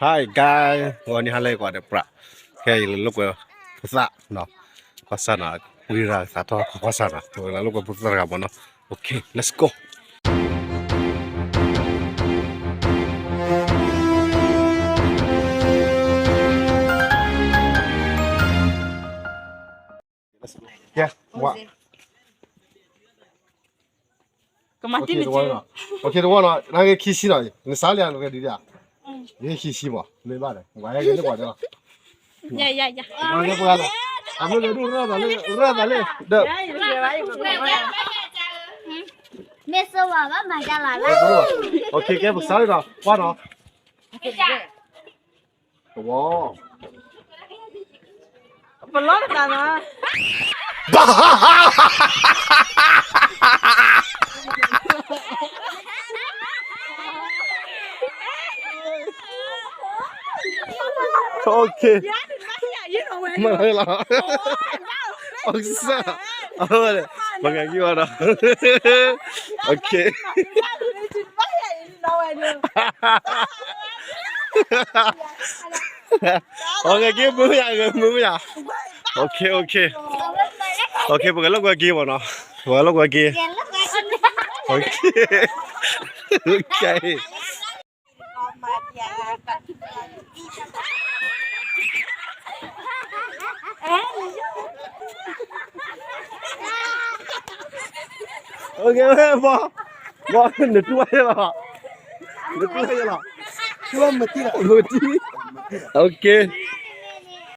Hi guys, ဂီၤနံၤဟါလၢအဂ့ၤကိးဂၤဒဲး ပြး, ခဲအံၤ ယလဲၤလိာ်ကွဲဖိသၣ်နီၤ, ကွၢ်စၢ်နီၤ, ဝံရၤသးထီၣ် ကွၢ်စၢ်နီၤ, ယလဲၤလိာ်ကွဲဖိသၣ်တဂၤမ့ၢ်နီၤ, okay, let's go. ကဲ, ကမၤတံၢ်နစု, okay, တဝီနီၤ, နဂ့ၤခံဆံနီၤ, နစးလံနဂ့ၤဒ်လဲၣ်, ဂ့ၤခံဆံမး, မ့ၢ်ဘၣ်ဒီး ဝဲဂ့ၤန့ၢ်ပှၤဒီးလီၤ, ယၤယၤယၤ, ပှၤလၢပှၤလီၤ, အမ့ၢ်ဂ့ၤဒုးရၢၢ်သးလၢ ရၢၢ်သးလၢ, ဒီး မ့ၢ်စၢၤဝဲဘၣ်မၤကလၤလၢ, okay, ကဲ ပစးလံနီၤ, ကွၢ်နီၤ, တဝီ, ပလီၢ်တသးနီၤ. Okay, မၤလၢလီၤ, အကစၢ်, ပကဂံၢ်ဝဲဒီး, okay. အဂ့ၤက့ၤမုာ်ယၤ, ဂ့ၤမုာ်ယၤ, okay, okay, okay, ပကလိာ်ကွဲက့ၤမ့ၢ်နီၤ, ပကလိာ်ကွဲက့ၤ, okay, okay. Okay, ဘီ, ဘီ, နတူၢ်ဝဲလီၤ, နတူၢ်ဝဲလီၤ, မတံၢ်, okay.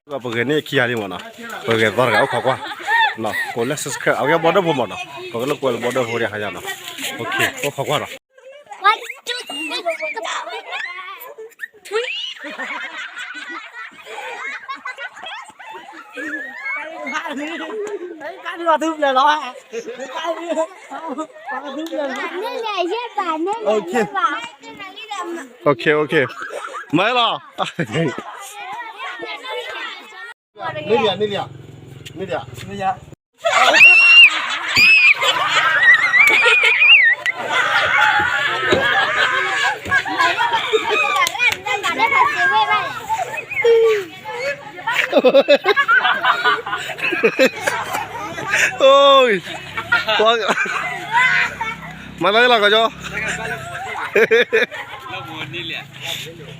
ပဂဲၤန့ၢ်ခံဂၤလံမ့ၢ်နီၤ, ပဂဲၤသီတဂၤအိၣ်ခိးကွၢ်, ကိးလၢ subscribe အဂ့ၢ်ဘီဒိၣ်ဖိမ့ၢ်နီၤ, ပကလိာ်ကွဲလၢဘီဒိၣ်ဖိဒံးဟါယၤနီၤ, okay, အိၣ်ခိးကွၢ်နီၤ. One, two, three, four. န့ၣ်လၢယဲၢ်ဘး, န့ၣ်လၢယဲၢ်ဘး, okay, okay, မၤလီၤ, န့ၣ်လံ, န့ၣ်လံ, န့ၣ်လံ. Ôi, မၤလၢလီၤကီကၠီ, လၢပူၤန့ၣ်လံ.